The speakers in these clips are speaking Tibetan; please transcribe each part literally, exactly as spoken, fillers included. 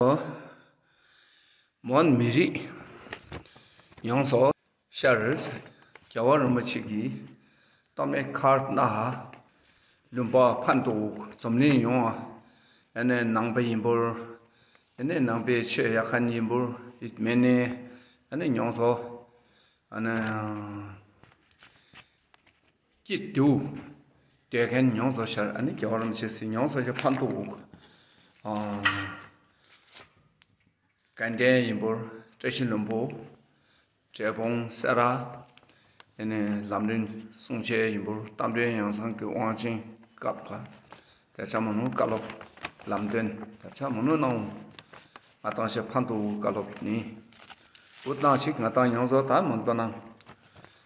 ལོ། མོན་མི་རིགས་ཡོངས་སུ་ཤར། རྒྱལ་བ་རིན་པོ་ཆེ་གིས་སྟོད་སྨད་མཁར་སྣ། ལུང་པ་ཕན་ཏོ། འཛམ་གླིང་ཡོངས། ཨ་ནི་ནང་པ་ཡིན་པོར། ཨ་ནི་ནང་པའི་ཆོས་ཡག་མཁན་ཡིན་པོར། མི་སྣ། ཨ་ནི་ཡོངས་སུ། ཨ་ནི། སྐྱིད་སྡུག་འདོད་མཁན་ཡོངས་སུ་ཤར། ཨ་ནི་རྒྱལ་བ་རིན་པོ་ཆེ་སྲིད་ཡོངས་སུ་ཤར། ཕན་ཏོ། ཨ། དགའ་ལྡན་ཡིན་པོར། བཀྲ་ཤིས་ལྷུན་པོ། འབྲས་སྤུངས་སེ་ར། ཨ་ནི་ལམ་རིམ་གསུང་ཆོས་ཡིན་པོར། རྟ་མགྲིན་ཡང་ཚང་གི་དབང་ཆེན་སྐབས་ཀ། དེ་ཆ་མ་ནུ་བཀའ་སློབ་ལམ་སྟོན་དེ་ཆ་མ་ནུ་གནང་། ང་དང་ཞེ་ཕན་ཏོ་བཀའ་སློབ་ནི། འུ་དང་ཞིག་ང་དང་ཡོངས་སུ་ད་མོན་པ་ན།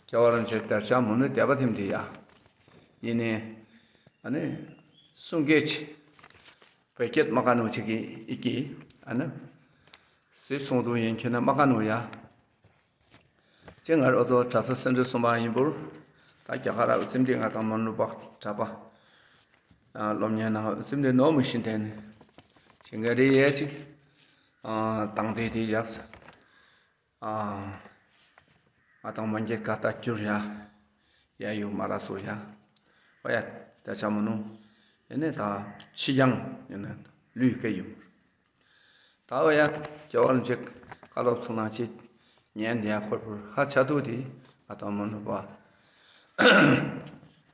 རྒྱལ་བ་རིན་པོ་ཆེ་དེ་ཆ་མ་ནུ་དད་པ་ཐིམ་དེ་ཡ། ཡིན་ནི། ཨ་ནི། གསུང་སྐད་ཆེ། བོད་སྐད་མ་ག་ནུ་ཆེ་གི་ཨི་ཀི། ཨ་ནི། སྲིད་གསུང་དུ་ཡིན་ཁྱོད་ན་མ་ག་ནུ་ཡ། ཅེས་ང་རོ་ཚོ་གྲྭ་ས་སེ་འབྲུ་གསུམ་པ་ཡིན་པོར། ད་རྒྱ་གར་ར་འུ་ཚིམ་འདི་ང་དང་མ་ནུ་པ་གྲྭ་པ། སློབ་གཉེར་ནང་འུ་ཚིམ་འདི་ནོ་མི་ཤིན་དན། ཅི་འགའ་རེ་ཡས་ཅིག་དང་དེ་དེ་ཡག་ས། ང་དང་མ་འགྱེད་ཀ་ད་གྱུར་ཡ། ཡ་ཡུ་མ་ར་སོ་ཡ། ཨོ་ཡ། ད་ཆ་མ་ནུ། ཡ་ནི་ད་ཕྱི་ཡང་ཡ་ནི་ལུས་སྐད་ཡུ། ད་ཨོ་ཡ། རྒྱལ་བ་རིན་པོ་ཆེ་བཀའ་སློབ་ཚུགས་ན་ཅི། ཉན་དེ་ཡ་འཁོར་བུར་ཧ་ཆ་ཐུག་དེ། ང་དང་མ་ནུ་པ།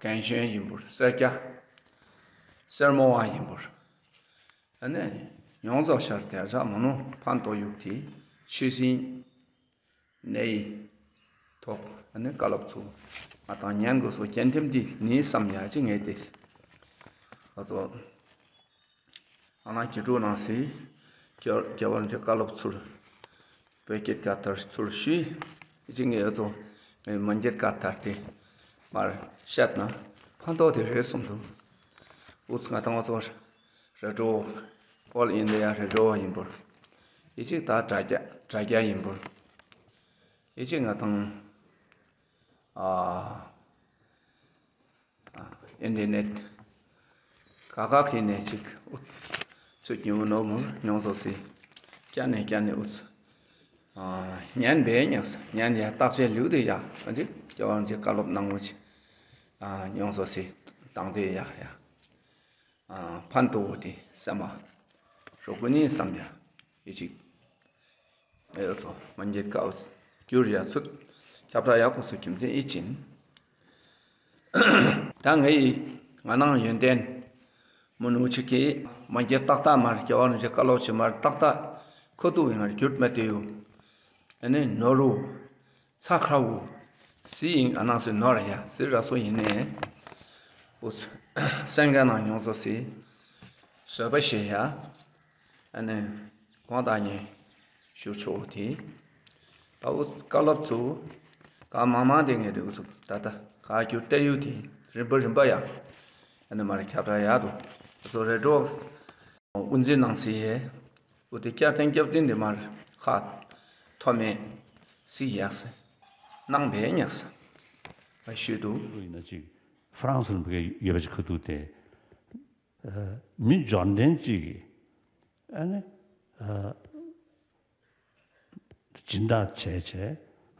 རྒན་གཞོན་ཡིན་པོར། སེར་སྐྱ། སེར་མོ་བ་ཡིན་པོར། ཨ་ནི། ཡོངས་རྫོགས་ཤར་དེར་ཆ་མ་ནུ་ཕན་ཏོ་ཡུག་དེ། ཆོས་སྲིད། གནས་ཡི། ཐོག་ཨ་ནི་བཀའ་སློབ་ཚུ། ང་དང་ཉན་དགོས་སོ་རྒྱན་ཐེམ་དེ་ནི་བསམ་ཡ་ཅི་ངས་དེ། ང་ཚོ། ཨ་ན་གྱི་གྲུ་ནང་སི། རྒྱལ་རྒྱལ་བ་རིན་པོ་ཆེ་བཀའ་སློབ་ཚུར། བོད་སྐད་ཀ་ཐར་ཚུར་ཞུས། ཅི་ངས་ཨ་ཚོ། ངས་མ་འགྱེད་ཀ་ཐར་ཏེ། མར་བཤད་ན། ཕན་ཐོགས་དེ་རེད་གསུངས་འདུག་འུ་ཚོ་ང་དང་ང་ཚོ། རེ་ཌི་ཡོ། All India Radio ཡིན་པོར། ཡི་གཅིག་ད་དྲ་རྒྱ་དྲ་རྒྱ་ཡིན་པོར། ཡི་གཅིག་ང་དང་། ཨ། ཨིན་ཊར་ནེཊ། ག་ག་གི་ནས་ཅིག་ཚུད་ཉུང་ནོ་མུར་ཉུང་སོ་སི། སྐྱ་ནས་སྐྱ་ནས་འུ་ཚོ། ཉན་པས་ཉག་ཉན་ཡ་བརྟག་དཔྱད་ལུགས་དེ་ཡ། ཨ་ཅིག་སྐྱོ་བ་ཅིག་བཀའ་སློབ་གནང་ངོ་ཅིག་ཉུང་སོ་སི། དང་དེ་ཡ་ཡ། ཕན་ཐོགས་དེ་སེམས་པ། རོགས་ཀུན་ནི་བསམ་ཡ། ཡི་ཅིག་ཨེ་ཡོད་ཚོ་མ་འགྱེད་ཀའོ། གྱུར་ཡ་ཚུད། ཁྱབ་བསྒྲགས་ཡག་པོ་སུ་ཁྱིམ་མཚེས་ཨི་ཅིན། ད་ངའི་ང་ནང་ཡོན་ཏན། མུ་ནུ་ཆིག་གིས་མ་འགྱེད་ཏག་ཏག་མར་རྒྱལ་བ་རིན་ཆེན་བཀའ་སློབ་ཆེ་མར་ཏག་ཏག་ཁོ་ཏུ་ཡིན་ངར་གྱུར་མ་དེ་ཡོ། ཨ་ནི་ནོ་རུ། ཚ་ཁ་བུ། སི་ཡིན་ཨ་ནང་སི་ནོར་ཡ་སི་ར་སོ་ཡིན་ནས། འུ་ཚོ་སེང་གེ་ནང་ཡོང་སོ་སི། བཟོད་པ་བཞེས་ཡ། ཨ་ནི། གོང་དག་ཉེ། ཞུ་ཆོག་དེ། ད་འུ་བཀའ་སློབ་ཚུ། ག་མང་མང་དེ་ངེས་དེ་འུ་ཚོ་ད་ལྟ་ག་རྒྱུ་བལྟས་ཡུལ་དེ་རིམ་པ་རིམ་པ་ཡ། ཨ་ནི་མར་ཁྱབ་བསྒྲགས་ཡག་འདུག་འུ་ཚོ་རེ་ཌི་ཡོ། དབུ་འཛིན་གནང་སི་ཡེ། འུ་དེ་བསྐྱར་བསྟན་སྐྱབས་བསྟན་དེ་མར་ཁ། ཐོ་མེད། སི་ཡག་སི། གནང་བས་ཉག་སི། ཨ་ཞུས་འདུག་ཡིན་ན་ཅིག་ཧྥ་རན་སི་ལ་ཡོད་པ་ཅིག་ཁ་ཐུག་སྟེ། མི་འབྱོར་ལྡན་ཅིག་གིས་ཨ་ནི་སྦྱིན་བདག་བྱས་བྱས་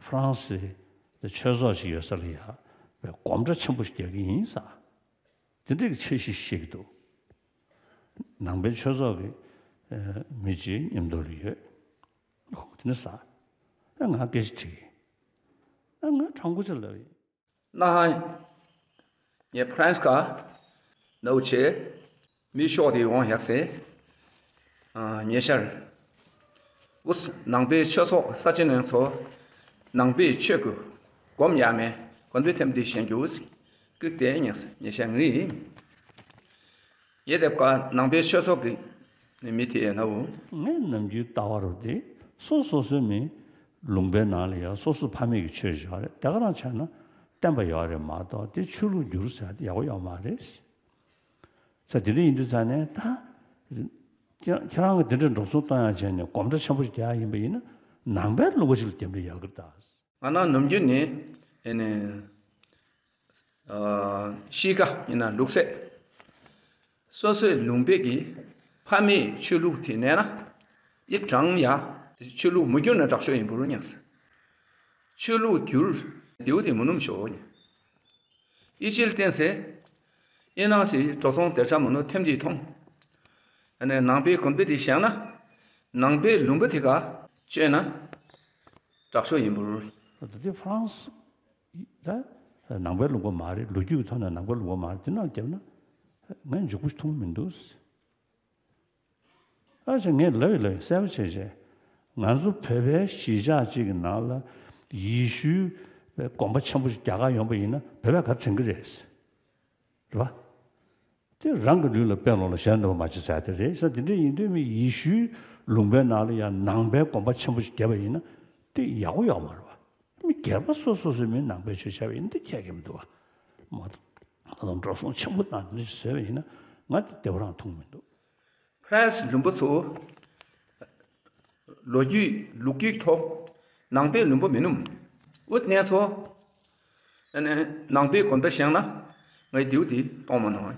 ཧྥ་རན་སི་ཆོས་ཚོགས་ཅིག་ཡོད་ས་ལ་ཡ་བའི་སྒོམ་གྲྭ་ཆེན་པོ་ཞིག་རྒྱག་གི་ཡིན་ས། དེ་འདྲའི་འཆར་གཞི་ཞིག་འདུག་ནང་པའི་ཆོས་ཚོགས་ཀྱི་མི་གཅིག་མཉམ་དུ་ལ་ཡོད། ཁོང་དེ་ནས་ས། ང་སྐད་ཆ་དྲིས། ང་དྲང་པོ་ཅིག་ལབ་ཡིན། ན་ཧ། ངས་ཕ་རན་སི་ཀ་ནོ་ཆེ། མི་ཤོག་དེ་འོང་ཡག་སེ། ཉེ་ཤར། འུ་ནང་པའི་ཆོས་ཚོགས་ས་ཆེན་ནང་ཚོ། ནང་པའི་ཆོས་ཀྱི་སྒོམ་ཡག་མེ་གོན་པའི་ཐེམ་དེ་ཤན་གྱི་འུ་སི། ཀིག་དེ་ཉེ་ཤར་ངི། ཡེ་དེབ་ཀ་ནང་པའི་ཆོས་ཚོགས་ཀྱི་མི་དེ་ཡིན་ནོ། ངས་ནམ་རྒྱུན་ལྟ་བ་རུ་དེ་སོ་སོ་སོའི་མི་ལུང་པའི་ནང་ལ་ཡང་སོ་སོ་ཕ་མེས་ཀྱི་ཆོས་ཡོད་རེད། དེ་ག་རང་ཆགས་ན་བསྟན་པ་ཡོད་རེད་མ་གཏོགས་དེ་ཆོས་ལུགས་བསྒྱུར་ཟེར་ཡག་པོ་ཡོད་མ་རེད། ས་དེ་འདྲ་ཡིན་དུས་ཙང་ནས་ད་ཁྱེད་རང་གི་དེ་འདྲ་འགྲོ་སོང་གཏོང་ཡག་བྱས་ནས་སྒོམ་གྲྭ་ཆེན་པོ་ཞིག་རྒྱག་ཡག་ཡིན་པ་ཡིན་ན་ནང་པའི་ལུང་པ་ཞིག་ལ་རྒྱབ་འདྲ་ཡག་གི་རེད་ད། ང་ནང་ནམ་རྒྱུན་ནས་ཨེ་ནས། གཤིས་ཀ་ཡིན་ན་ལུགས་སྲོལ། སོ་སོའི་ལུང་པའི་གི་ཕ་མེས་ཆོས་ལུགས་དེ་གནས་ན། ཡིད་དྲང་ཡ། ཆོས་ལུགས་མི་འགྱུར་ན་དྲག་ཤོས་ཡིན་པ་རུ་སྙམ། ཆོས་ལུགས་འགྱུར། ལེའུ་དེ་མི་ནུམ་ཞོག་ཉེ། ཨི་ཅིལ་བསྟན་སའི། ཨི་ནང་སི་འགྲོ་སོང་སྡེར་ཆ་མི་ནུ་ཐེམ་དེ་མཐོང་། ཨ་ནི་ནང་པའི་དགོན་པ་དེ་བཞེངས་ན། ནང་པའི་ལུང་པ་དེ་ག་བཅོས་ན། དྲག་ཤོས་ཡིན་པ་རུ། ད་ལྟ་ཧྥ་རན་སི། ད། ནང་པའི་ལུང་པ་མ་རེད། ལོ་རྒྱུས་ཀྱི་ཐོག་ནས་ནང་པའི་ལུང་པ་མ་རེད། དེ་ནང་བརྒྱབ་ན། ངས་འཇུག་པ་མཐོང་མི་འདུག། ཨ་ཅེ་ངས་ལབ་ཡིན་ལབ་ཡིན་གསལ་པོ་བྱས་བྱས། ང་ཚོ་བོད་པའི་གཞིས་ཆགས་གཅིག་གི་ནང་ལ་ཡེ་ཤུའི་དགོན་པ་ཆེན་པོ་ཞིག་རྒྱ་གར་ཡོང་པ་ཡིན་ན་བོད་པས་ག་རེ་དྲན་གི་རེད། རེད་པ། དེ་རང་གི་ལུས་ལ་དཔེ་ལོངས་ལ་ཞེན་འདོད་པ་མ་བྱེད་ཟེར་དེ་རེད་ཟེར། དེ་འདྲ་ཡིན་དུས་མི་ཡེ་ཤུའི་ལུང་པའི་ནང་ལ་ཡང་ནང་པའི་དགོན་པ་ཆེན་པོ་ཞིག་བརྒྱབ་པ་ཡིན་ན་དེ་ཡག་པོ་ཡོད་མ་རེད་པ། མི་སྒེར་པ་སོ་སོ་སོའི་མི་ནང་པའི་ཆོས་བྱས་པ་ཡིན་ན་དེ་ཁྱད་ཀྱི་མི་འདུག་པ། མ་གཏོགས་ད་དུང་འགྲོ་སོང་ཆེན་པོ་དང་དེ་འདྲ་ཞིག་བཟོས་པ་ཡིན་ན་ང་དེ་བདེ་པོ་རང་མཐོང་མི་འདུག། ཕ་རན་སི་ལུང་པ་ཚོ། ལོ་རྒྱུས་ལོ་རྒྱུས་ཐོག་ནང་པའི་ལུང་པ་མིན་ནམ། འུ་གནས་ཚོ། ཨ་ནི་ནང་པའི་དགོན་པ་བཞེངས་ན་ངའི་རྡེའུ་དེ་གཏོང་མ་གནང་།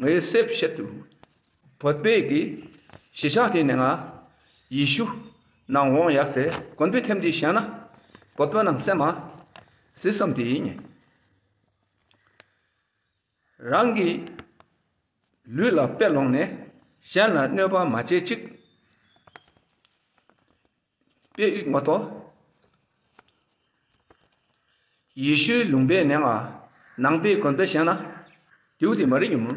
ངའི་སེམས་བཤད་དུ། བོད་པའི་གི་གཞིས་ཆགས་དེ་ནས་ང་ཡེ་ཤུ་ནང་འོང་ཡག་ཟེར་དགོན་པའི་ཐེམ་དེ་བཞེངས་ན་བོད་པ་ནང་སེམས་མ་ཟི་བསམ་དེ་ཡིན། རང་གི་ལུས་ལ་དཔེ་ལོངས་ནས་གཞན་ལ་གནོད་པ་མ་བྱེད་ཅིག། དཔེ་ཡིག་མ་གཏོགས། ཡེ་ཤུའི་ལུང་པའི་ནང་ང་ནང་པའི་དགོན་པ་བཞེངས་ན་རྡེའུ་དེ་མ་རིག་ཡོང་མོ།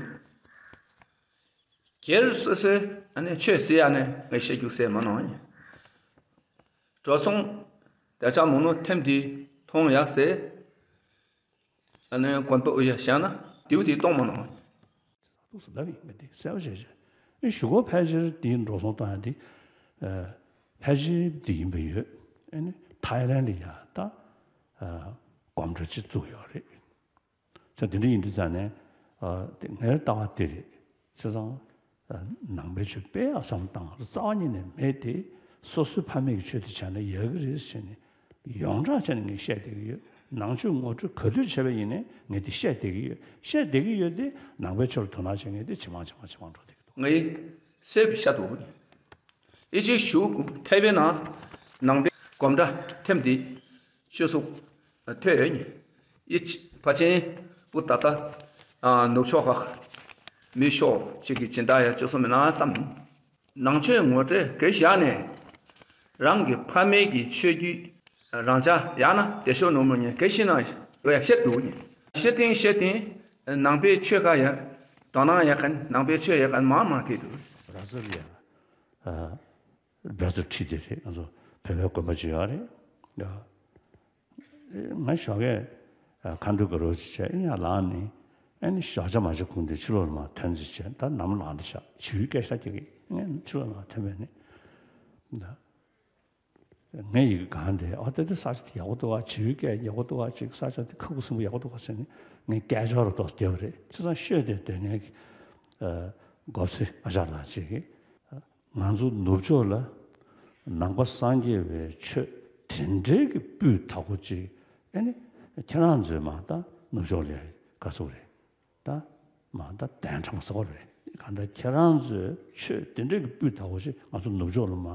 སྒེར་སོ་སོའི་ཨ་ནི་ཆོས་སྲིད་ཨ་ནི་ངས་བཤད་རྒྱུ་ཟེར་མ་གནང་། འགྲོ་སོང་དེ་ཆ་མོ་ནོ་ཐེམ་དེ་མཐོང་ཡག་ཟེར། ཨ་ནི་དགོན་པ་ཨུ་ཡ་བཞག་ན་རྡེའུ་དེ་གཏོང་མ་གནང་། ཏོག་ཙམ་ལབ་ཡིན་མི་དེ་གསལ་པོ་བྱས་བྱས། ཨེ་གཞུག་གུ་ཕལ་ཆེར་དེའི་འགྲོ་སོང་གཏོང་ཡ་དེ། ཨ། ཕལ་ཆེར་དེ་ཡིན་པ་ཡོད། ཨ་ནི་ཐའི་ལན་ལ་ཡ་ད། ཨ། སྒོམ་གྲྭ་གཅིག་བཙུགས་ཡོད་རེད། ཙང་དེ་འདྲ་ཡིན་དུས་ཙང་ནས། ཨ། དེ་ངའི་ལྟ་བ་དེ་རེད། བྱས་ཙང་། ཨ། ནང་པའི་ཆོས་དཔེ་ཡག་བསམ་བློ་བཏང་རྩ་བ་ཉིད་ནས་མེད་དེ། སོ་སོའི་ཕ་མེས་ཀྱི་ཆོས་དེ་བྱས་ན་ཡག་གི་རེད་ཟེར་ནས་ཡོངས་གྲགས་བྱས་ནས་ངས་བཤད་བསྡད་ཀྱི་ཡོད། ནང་ཆོས་ངོ་སྤྲོད་ག་དུས་བྱས་པ་ཡིན་ནའི་ངས་དེ་བཤད་བསྡད་ཀྱི་ཡོད། བཤད་བསྡད་ཀྱི་ཡོད་དེ་ནང་པའི་ཆོས་ལ་དོ་སྣང་བྱེད་མཁན་དེ་ཇེ་མང་ཇེ་མང་ཇེ་མང་འགྲོ་བསྡད་ཀྱི་འདུག། ངའི་སེམས་ཤ་དུ། ཨི་ཅིག་ཞུ་ཐེ་བའི་ནང་ནང་པའི་སྒོམ་གྲྭ་ཐེམ་དེ་ཆོས་སུ་ཐོས་ཡོད་ཉི། ཨི་ཅི་ཕ་ཆེན་པུ་ད་ལྟ་ནུབ་ཕྱོགས་ཁག་མི་ཤོག་ཅིག་གི་སྦྱིན་བདག་ཡ་ཅོ་སོ་མི་ན་བསམ། ནང་ཆོས་ངོ་སྤྲོད་ག་བཞག་ནས་རང་གི་ཕ་མེས་ཀྱི་ཆོས་བརྒྱུད་རང་ཅག་ཡང་ན་དེ་ཤོ་ནོར་མོ་ཉེ་ག་ཤི་ན་ཡ་བཤད་འདུག་ཉེ། ཤེ་ཏིང་ཤེ་ཏིང་ནང་པའི་ཆོས་ཁ་ཡ་དོ་སྣང་ཡ་གན་ནང་པའི་ཆོས་ཡ་གན་མང་མང་ཕེ་འདུག། ར་ཟར་ཡ། ར་ཟར་ཁྲི་དེ་རེད། ང་ཚོ་བོད་པའི་དགོན་པ་ཅིག་ཡོད་རེད། ང་ཞོགས་ཀས་ཁ་འདོན་ག་རོ་ཅིག་བྱས་ཨེ་ཡ་ལངས་ནས་ཨེ་ནི་ཞག་ཆ་མ་ཆ་ཁུང་དེ་ཕྱི་ལོགས་ལ་མ་ཐོན་ཟིག་བྱས། ད་ནམ་ལངས་དེ་ཤག་བྱིའུའི་སྐད་ཆ་དེ་གི་ངས་ཕྱི་ལོགས་ལ་ཐོན་པས་ནི། ངས་ཡི་གེ་གང་དེ་ཨ་ད་དེ་ས་ཆ་དེ་ཡག་པོ་འདུག་ཨ། བྱིའུའི་སྐད་ཡག་པོ་འདུག་ཨ། ཅིག་ས་ཆ་དེ་ཁུ་ཁུ་སིམ་པོ་ཡག་པོ་འདུག་ཨ་ཟེར་ནས་ངས་སྐད་ཅོར་རུ་ཏོག་ཙམ་བརྒྱབ་པ་རེད། བྱས་ཙང་ཤོད་དེ་སྡོད་མཁན་གྱི་སྒོ་ཕྱི་ཨ་ཅག་ལགས་ཅིག་གིས། ང་ཚོ་ནུབ་ཕྱོགས་ལ་ནང་པ་སངས་རྒྱས་པའི་ཆོས་དེ་འདྲའི་གི་སྤུས་དག་པོ་ཅིག་ཨེ་ནི་ཁྱེད་རང་ཚོས་མ་ད་ནུབ་ཕྱོགས་ལ་ག་ཚོད་རེད་ད་མ་ད་གདན་དྲངས་ཟེར་བ་རེད། གང་ལྟར་ཁྱེད་རང་ཚོས་ཆོས་དེ་འདྲའི་གི་སྤུས་དག་པོ་ཅིག་ང་ཚོ་ནུབ་ཕྱོགས་ལ་མ་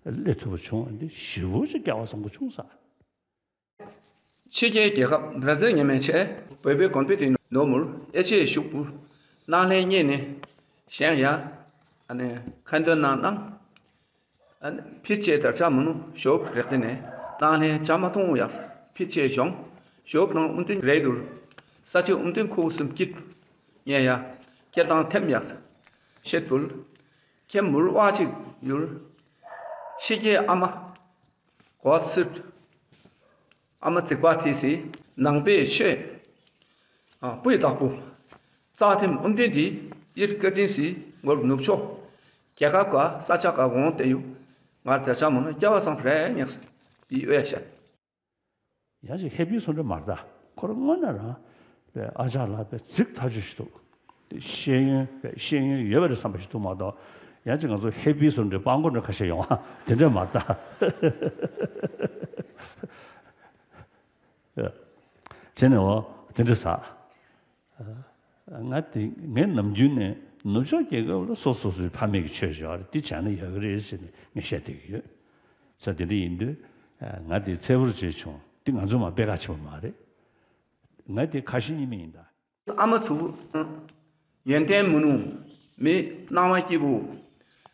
སླེབས་ཐུབ་པ་བྱུང་བ་འདི་ཞེ་པོ་ཅིག་སྐལ་བ་བཟང་པོ་བྱུང་ས། ཕྱི་རྒྱལ་རྒྱལ་ཁབ་བྷ་ར་ཛིལ་ཉེ་མན་ཆད་བོད་པའི་དགོན་པའི་སྟེང་ནོར་མུར་ཨེ་ཆེ་ཞུགས་པུ་སྣང་ལྷན་རྙེད་ནས་གཞན་ཡང་ཨ་ནི་ཁ་འདོན་གནང་གནང་། ཨ་ནི་ཕིར་ཆེ་དར་ཆ་མུ་ནུ་ཞོབ་རེག་ཏེ་ནས་སྣང་ལྷན་ཆ་མ་མཐོང་ཡག་ས་ཕིར་ཆེ་གཞོང་ཞོབ་ནང་ཨུན་ཏིན་རེད་དུར་ས་ཆ་ཨུན་ཏིན་ཁུག་སུམ་སྐྱིད་ཉེ་ཡ་ཁྱེད་དང་ཐེམ་ཡག་ས་ཤེད་ཕུལ་ཁྱེད་མུར་བ་ཅིག་ཡུར་ཕྱི་རྒྱལ་ཨ་མ། གོ་ཚིར། ཨ་མ་ཚིག་པ་ཐི་སི་ནང་པའི་ཆོས། ཨ་སྤུས་དག་པོ། རྩ་ཐིམ་ཨུམ་ཏིན་དི་ཡིར་ཀ་ཏིན་སི་ངོར་ནུབ་ཕྱོགས། རྒྱལ་ཁབ་ག་ས་ཆ་ག་འོང་དེ་ཡུ། ང་དེ་ཆ་མོ་ན་སྐྱ་བ་སང་རེ་ཉག་སི་པི་ཨོ་ཡ་ཤ། ཡང་ཞིག་ཧེ་པི་སོན་རེ་མར་ད་ཁོ་ར་སྔོན་ན་རང་། པའི་ཨ་ཅག་ལགས་པའི་ཚིག་ཐག་ཆོད་ཞིག་འདུག། ཤེས་ཡོན་པའི་ཤེས་ཡོན་ཡོད་པ་རེད་བསམ་པ་ཞིག་འདུག་མ་གཏོགས་ཡང་ཅིག་ང་ཚོ་ཧེ་པི་སོ་འདྲའི་སྤང་གོ་འདྲ་ཁ་ཤས་ཡོང་ཨ་དེ་འདྲས་མ་རེད་ད། བྱས་ནས་འོ་དེ་འདྲས་ཟ། ང་དེ་ངས་ནམ་རྒྱུན་ནས་ ནུབ་ཕྱོགས་རྒྱལ་ཁབ་ལ་སོ་སོ་སོའི་ཕ་མེས་ཀྱི་ཆོས་ཡོད་རེད། འདི་བྱས་ན་ཡག་གི་རེད་ཟེར་ནས་ངས་བཤད་བསྡད་ཀྱི་ཡོད། ས་དེ་འདྲ་ཡིན་དུས། ང་དེ་ཚེ་བོར་བྱས་བྱུང་། འདི་ང་ཚོ་མ་དཔེ་ཁག་ཆེན་པོ་མ་རེད། ང་དེ་ཁ་ཞེ་གཉིས་མེད་ཡིན་ད། ཨ་མ་ཚུ། ཡོན་ཏན་མི་ནུས། མི་སྣང་བ་སྐྱིད་པོ།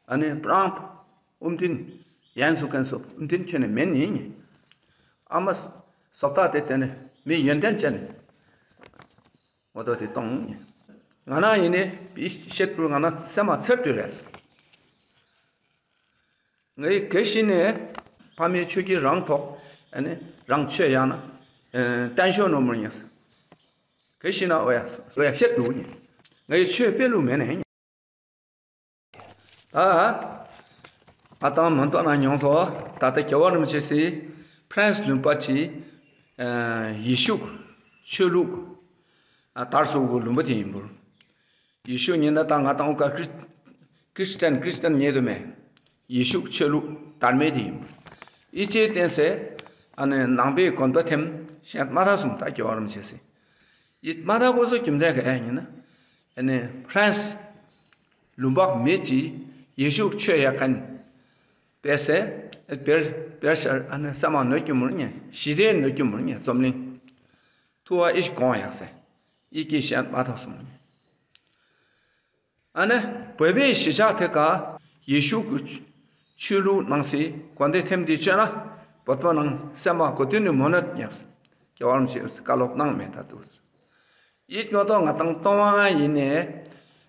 ཨ་ནི་པྲང་ཨུམ་ཐིན། ཡན་སུ་ཀན་སོ་ཨུམ་ཐིན་ཁྱོན་ནས་མེད་ནི། ཨ་མ་སོབ་ཏག་དེ་དེ་ནི་མི་ཡོན་ཏན་ཅན། ངོ་ཐོག་དེ་གཏོང་། ང་རང་ཡིན་ནི་བི་ཤེད་པུར་ང་ན་སེམས་མ་ཚེར་དུས་རེད། ངའི་གེ་ཤི་ནས་ཕ་མའི་ཆོས་ཀྱི་རང་ཐོག་ཨ་ནི་རང་ཆོས་ཡང་ན་བརྟན་ཤོག་ནོར་མོར་ཉེས། གེ་ཤི་ན་ཨོ་ཡ་ཨོ་ཡ་བཤད་འདུག་ནི། ངའི་ཆོས་སྤེལ་ལུགས་མེད་ནས། ད་ང་དང་མ་འདོད་ན་མྱོང་སོ། ད་ལྟ་རྒྱལ་བ་རིན་པོ་ཆེ་སི་ཕ་རན་སི་ལུང་པ་ཆེ་ཡེ་ཤུ་ཆོས་ལུགས་དར་སོ་གི་ལུང་པ་དེ་ཡིན་པུར། ཡེ་ཤུ་ཉིད་ནི་ད་ང་དང་འུ་ཀ་ཁྲི་ཁྲི་སི་ཊན་ཁྲི་སི་ཊན་ཉེ་དུ་མེད། ཡེ་ཤུ་ཆོས་ལུགས་དར་མེད་དེ་ཡིན། ཨི་ཅེ་བསྟན་སེ། ཨ་ནི་ནང་པའི་དགོན་པ་ཐེམ་ཤན་མ་ཐག་སུམ་ད་རྒྱལ་བ་རིན་པོ་ཆེ་སི། ཡིད་མ་ཐག་པོ་སོ་རྒྱུ་མཚན་ག་ཨེ་ཡིན་ན། ཨ་ནི་ཕ་རན་སི་ལུང་པ་མེད་ཀྱི་ཡེ་ཤུ་ཆོས་ཡག་མཁན་པས་སེ། བེར་བེར་ཤར་ཨ་ནི་ས་མ་ནོད་རྒྱུ་མུར་ཉེ་ཞི་བདེ་ནོད་རྒྱུ་མུར་ཉེ་འཛམ་གླིང་། ཐུ་བ་ཨི་གོང་ཡག་སེ། ཨི་ཀི་ཤན་མ་ཐག་སུམ། ཨ་ནི་བོད་པའི་གཞིས་ཆགས་དེ་ག་ཡེ་ཤུ་གི་ཆོས་ལུགས་ནང་སྲིད་གོ་འདི་ཐེམ་འདི་བཅོས་ན་བོད་པ་ནང་སེམས་པ་གོ་དུས་ནི་མོ་ནད་ཉག་སེ། རྒྱལ་བ་རིན་པོ་ཆེས་བཀའ་སློབ་གནང་མེད་ད་འདུག། ཡིད་ངོ་ཐོག་ང་དང་སྟོང་བ་ཡིན་ནས།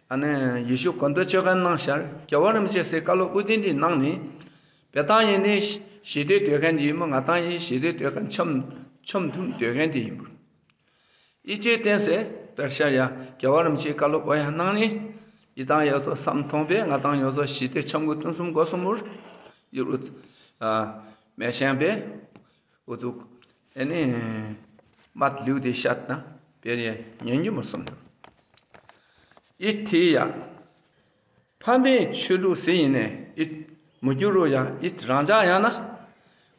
ཨ་ནི་ཡེ་ཤུ་གོ་འདི་བཅོས་མཁན་གནང་ཤར་རྒྱལ་བ་རིན་པོ་ཆེ་སི་བཀའ་སློབ་ཨུ་ཏིན་འདི་གནང་ནི། བེ་ཏང་ཡིན་ནི་ཞི་བདེ་འདོད་མཁན་འདི་ཡིན་མོ། ང་དང་ཡིན་ཞི་བདེ་འདོད་མཁན་ཆོམ་ཆོམ་ཐུམ་འདོད་མཁན་འདི་ཡིན་པུར། ཨི་ཅེ་བསྟན་སེ་བེར་ཤ་ཡ་རྒྱལ་བ་རིན་པོ་ཆེའི་བཀའ་སློབ་ཨོ་ཡ་གནང་ནི། ཡི་དང་ཡོ་ཚོ་བསམ་མཐོང་པས་ང་དང་ཡོ་ཚོ་ཞི་བདེ་ཆམ་གུ་སྟོན་གསུམ་གོ་གསུམ་མུར། ཡུ་རུ། མེ་ཤན་པས། འུ་ཚུགས། ཨེ་ནི། མ་ལིའུ་དེ་ཤད་ན་བེར་ཡ་ཉན་རྒྱུ་མུར་གསུམ་དུ། ཨི་ཐི་ཡ། ཕ་མའི་ཆོས་ལུགས་ཟེར་ཡིན་ནས་ཨིད་མུ་རྒྱུ་རུ་ཡང་ཨིད་རང་ཅག་ཡང་ན།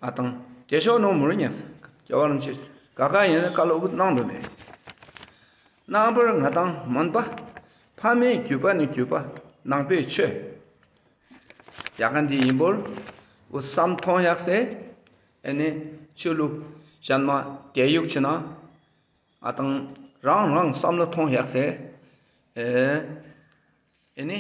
ང་དང་དེ་ཤོག་ནོ་མུར་ཉན་ས་རྒྱལ་བ་རིན་ཆེ་ག་ག་ཡིན་ན་བཀའ་སློབ་གནང་འདུག་མེད། རྣམ་པར་ང་དང་མོན་པ་ཕ་མའི་རྒྱུད་པ་ནི་རྒྱུད་པ་ནང་པའི་ཆོས་ཡག་ག་འདི་ཡིན་པོར་འུ་བསམ་མཐོང་ཡག་སེ། ཨེ་ནི་ཆོས་ལུགས་གཞན་མ་དེ་ཡུག་ཆེ་ན་ང་དང་རང་རང་བསམ་བློ་མཐོང་ཡག་སེ། ཨེ་ཨེ་ནི།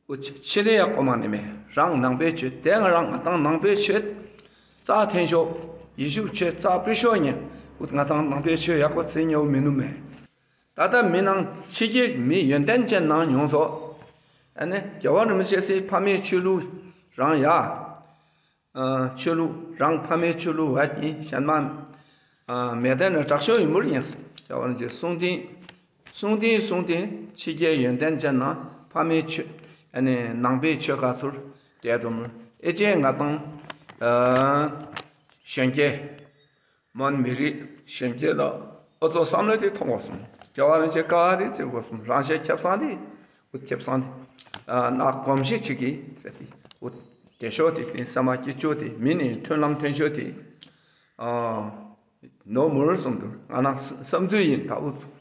འུ་ཆི་ཆི་ལེ་ཡ་ཀོ་མ་ནི་མེ་རང་ནང་པའི་ཆོས་དེ་ང་རང་ང་དང་ནང་པའི་ཆོས་རྩ་འཐེན་ཤོག་ཡེ་ཤུ་ཆོས་རྩ་སྤྲོད་ཤོག་ཉེ་འུ་ང་དང་ནང་པའི་ཆོས་ཡག་པོ་ཚེ་ཉེ་བོ་མི་ནུ་མེ། ད་ལྟ་མི་ནང་ཕྱི་རྒྱལ་མི་ཡོན་ཏན་ཅན་ནང་ཡོང་སོ། ཨ་ནི་རྒྱལ་བ་རིན་པོ་ཆེ་སི་ཕ་མའི་ཆོས་ལུགས་རང་ཡ། ཆོས་ལུགས་རང་ཕ་མའི་ཆོས་ལུགས་བ་ཀྱི་གཞན་མ། མེད་དེ་ནི་དྲག་ཤོས་ཡིན་མུར་ཉེག་སོ། རྒྱལ་བ་རིན་པོ་ཆེ་གསུང་རྟེན། གསུང་རྟེན་གསུང་རྟེན་ཕྱི་རྒྱལ་ཡོན་ཏན་ཅན་ན་ཕ་མའི་ཆོས། ཨ་ནི་ནང་པའི་ཆོས་ག་ཚུར་དད་དུ་མུར་ཨེ་ཅེ་ང་དང་། གཞོན་སྐྱེས། མོན་མི་རིགས་གཞོན་སྐྱེས་ལ་ཨོ་ཚོ་བསམ་བློ་དེ་ཐོང་བ་སོང་། རྒྱལ་བ་རིན་ཆེ་ཀ་དེ་བརྩི་དགོས་སོང་། རང་ཤེས་ཁེབས་སང་དེ་འུ་ཁེབས་སང་དེ་ན་གོམས་གཤིས་ཆེ་གི་ཟེར་དེ་འུ་དེ་ཤོག་དེ་དེ་ས་མ་སྐྱིད་ཆོག་དེ་མི་ནི་མཐུན་ལམ་མཐུན་ཤོག་དེ་ནོ་མུར་སོང་དུ་ང་ན་བསམ་ཚུལ་ཡིན། ད་འུ་ཚོ་